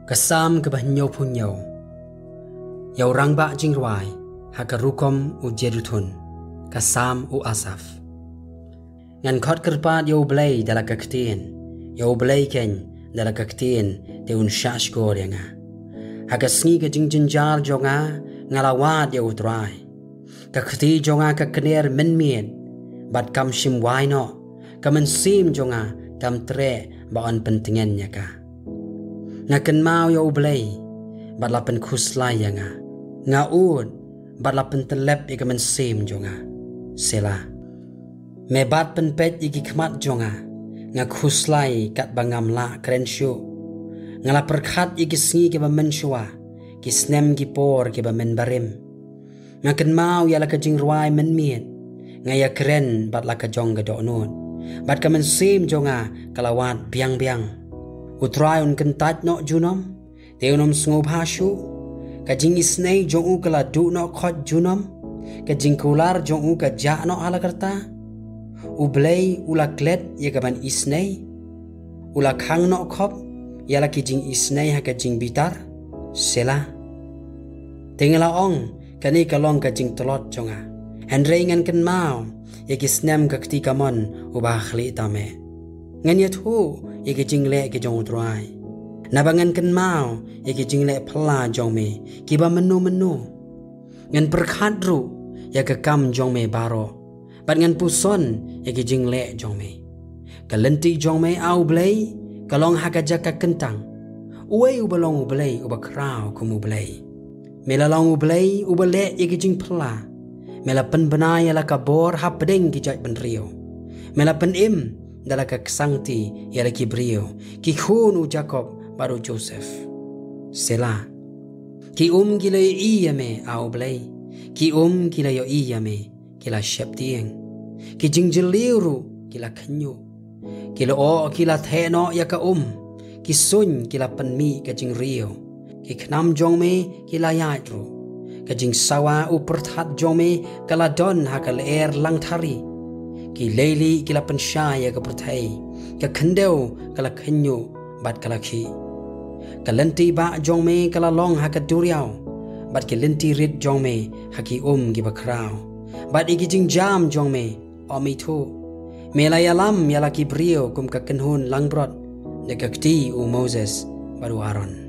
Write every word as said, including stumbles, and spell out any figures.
Ka Salm kaba hynñiewphew hynñiew. Ïa u rangbah jingrwai ha ka rukom u Jeduthun. Ka Salm u Asaph. Ngan khot kyrpad ïa U Blei da la ka ktien, ïa U Blei keiñ da la ka ktien te un shahshkor ïa nga. Ha ka sngi ka jingjynjar jong nga, nga la wad ïa U Trai. Ka kti jong nga ka kner mynmiet, bad kam shym wai noh, ka mynsiem jong nga kam treh ba yn pyntngen ïa ka. Nga kynmaw ïa U Blei, bad la pynkhuslai ïa nga. Nga ud, bad la pyntyllep ïa ka mynsiem jong nga. Selah. Me bat pynpeit ïa ki khmat jong nga, nga khuslai katba ngam lah kren shuh. Nga la pyrkhat ïa ki sngi kiba mynshuwa, ki snem ki por kiba mynbarim. Nga kynmaw ïa la ka jingrwai mynmiet, nga ïakren bad la ka jong ka dohnud, bad ka mynsiem jong nga ka la wad biang biang. U Trai un kyntait noh junom, te un ym sngewbha shuh? Ka jingisynei jong u ka la duh noh khoit junom, ka jingkular jong u ka jah noh ha la karta? U Blei u la klet ïa ka ban isynei, u la khang noh khop ïa la ki jingisynei ha ka jingbitar. Selah. Te nga la ong, kane ka long ka jingtlot jong nga. Hynrei ngan kynmaw ïa ki snem ka kti kamon uba ha khlieh tam eh. Ngan ïathuh ïa ki jingleh ki jong U Trai. Naba ngan kynmaw ïa ki jingleh phylla jong me kiba mynno mynno. Ngan pyrkhat ruh ïa ka kam jong me baroh, bad ngan puson ïa ki jingleh jong me. Ka lynti jong me, A U Blei, ka long ha ka jaka kyntang. Uei uba long U Blei uba khraw kum U Blei? Me la long U Blei uba leh ïa ki jingphylla. Me la pynbna ïa la ka bor hapdeng ki jaitbynriew. Me la pynim da la ka ksangti ïa la ki briew, ki khun u Jakob bad u Joseph. Selah. Ki um ki la ïohi ïa me, A U Blei. Ki um ki la ïohi ïa me, ki la sheptieng. Ki jingjylliew ruh ki la khynñiuh. Ki lyoh ki la theh noh ïa ka um. Ki suiñ ki la pynmih ka jingriew. Ki khnam jong me ki la ïaid ruh. Ka jingsawa u pyrthat jong me ka la don ha ka lyer langthari. Ki leilieh ki la pynshai ïa ka pyrthei. Ka khyndew ka la khynñiuh bad ka la khih. Ka lynti bah jong me ka la long ha ka duriaw, bad ki lynti rit jong me ha ki um kiba khraw. Bad ïa ki jingjam jong me, ym ithuh. Me la ïalam ïa la ki briew kum ka kynhun langbrot, da ka kti u Moses bad u Aaron.